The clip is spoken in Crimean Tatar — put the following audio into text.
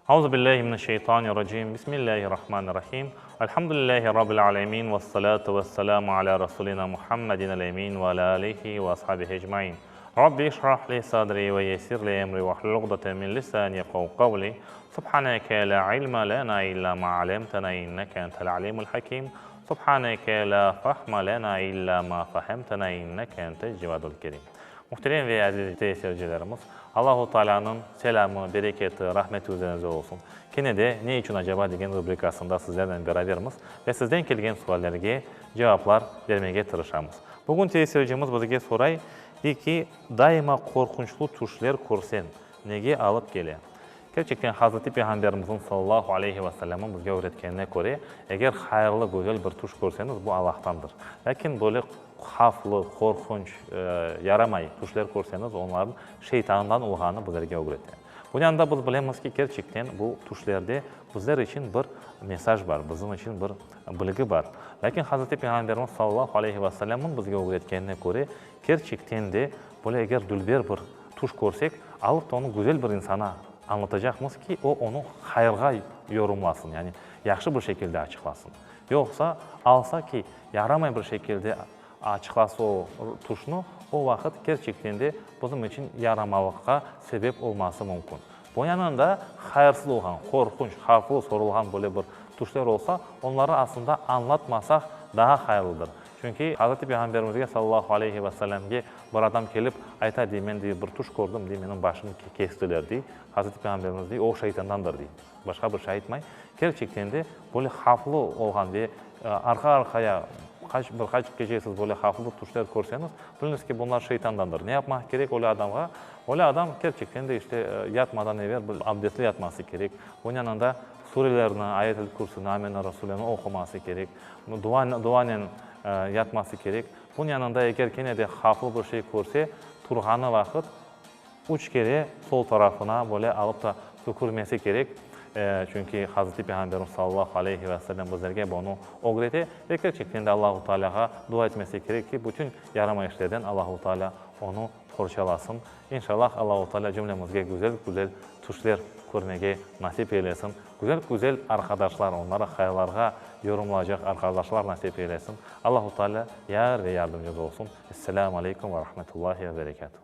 Auzu billahi mineşşeytanirracim. Bismillahirrahmanirrahim. Elhamdülillahi Rabbil alemin. Vessalatu vesselamu ala Rasulina Muhammedin el-emin ve ala alihi ve ashabihi ecmain. Rabbi işrah li sadri ve yessir li emri vahlul uqdeten min lisani yefkahu qavli. Subhaneke la ilme lena illa ma alemtena inneke entel alimul hakim. Subhaneke la fahme lena illa ma fahemtena inneke entel cevadul kerim. Muhterem ve aziz seyircilerimiz, Allahu Taalânıñ selâmı, bereketi, rahmeti üzeriñizde olsun. Kene de Ne içün acaba degen rubrikasında sizlernen berabermiz ve sizden kelgen suallerge cevaplar bermege tırışamız. Bugün seyircimiz bizge soray, dey ki, daima qorqunçlı tüşler körsen, nege alıp kele? Kerçekten, Hazreti Peyğamberimizniñ sallallahu aleyhi ve sellemniñ bizge ögretkenine köre, eger hayırlı, güzel bir tüş körseñiz, bu Allahtandır. Lâkin böyle havflı, qorqunç, yaramay tüşler körseñiz, onların şeytandan olğanını bizlerge ögrete. Bunıñ yanında biz bilemiz ki, kerçekten bu tüşlerde bizler içün bir mesaj bar, bizim içün bir bilgi bar. Lâkin Hazreti Peyğamberimiz sallallahu aleyhi ve sellemniñ bizge ögretkenine köre, kerçekten de böyle eger dülber bir Tüş körsek, alıp da onı güzel bir insana añlatacaqmız ki, o onı hayırğa yorumlasın, yani yahşı bir şekilde açıqlasın. Yoqsa, alsa ki, yaramay bir şekilde açıqlasa o tüşni, o vaqıt kerçekten de bizim içün yaramalıqqa sebep olması mümkün. Bunıñ yanında hayırsız olğan, qorqunç, havflı sorulğan böyle bir tüşler olsa, onları aslında añlatmasaq daa hayırlıdır. Çünki Hazreti Peyğamberimizge, sallallahu aleyhi ve sellemge, bir adam kelip, ayta, dey, men, dey, bir tüş kördim, dey, menim başımnı kestiler, dey. Hazreti Peyğamberimiz dey, o şeytandandır, dey. Başqa bir şey aytmay. Kerçekten de, böyle havflı olğan ve arqa-arqaya qaç, bir qaç gece siz böyle havflı tüşler körseñiz, biliñiz ki, bunlar şeytandandır. Ne yapmaq kerek öyle adamğa? Öyle adam kerçekten de, işte, yatmadan evel bir abdestli yatması kerek. Bunıñ yanında surelerni, Ayet-el-Kürsüni, Amener-Rasuleni oquması kerek. Dua, duanen yatması kerek. Bunıñ yanında eger kene de havflı bir şey körse, turğanı vaqıt üç kere sol tarafına böyle alıp da tükürmesi kerek. Çünki Hazreti Peyğamberimiz sallallahu aleyhi ve sellem bizlerge bunı ögrete ve kerçekten de Allahu Tealâğa dua etmesi kerek ki, bütün yaramay işlerden Allahu Tealâ onı qorçalasın. İnşallah Allahu Tealâ cümlemizge güzel-güzel tüşler körmege nasip eylesin. Güzel-güzel arqadaşlar, onları hayırlarğa yorumlaycaq arqadaşlar nasip eylesin. Allahu Tealâ yar ve yardımcımız olsun. Esselâmu aleykum ve rahmetullahi ve berekâtuh.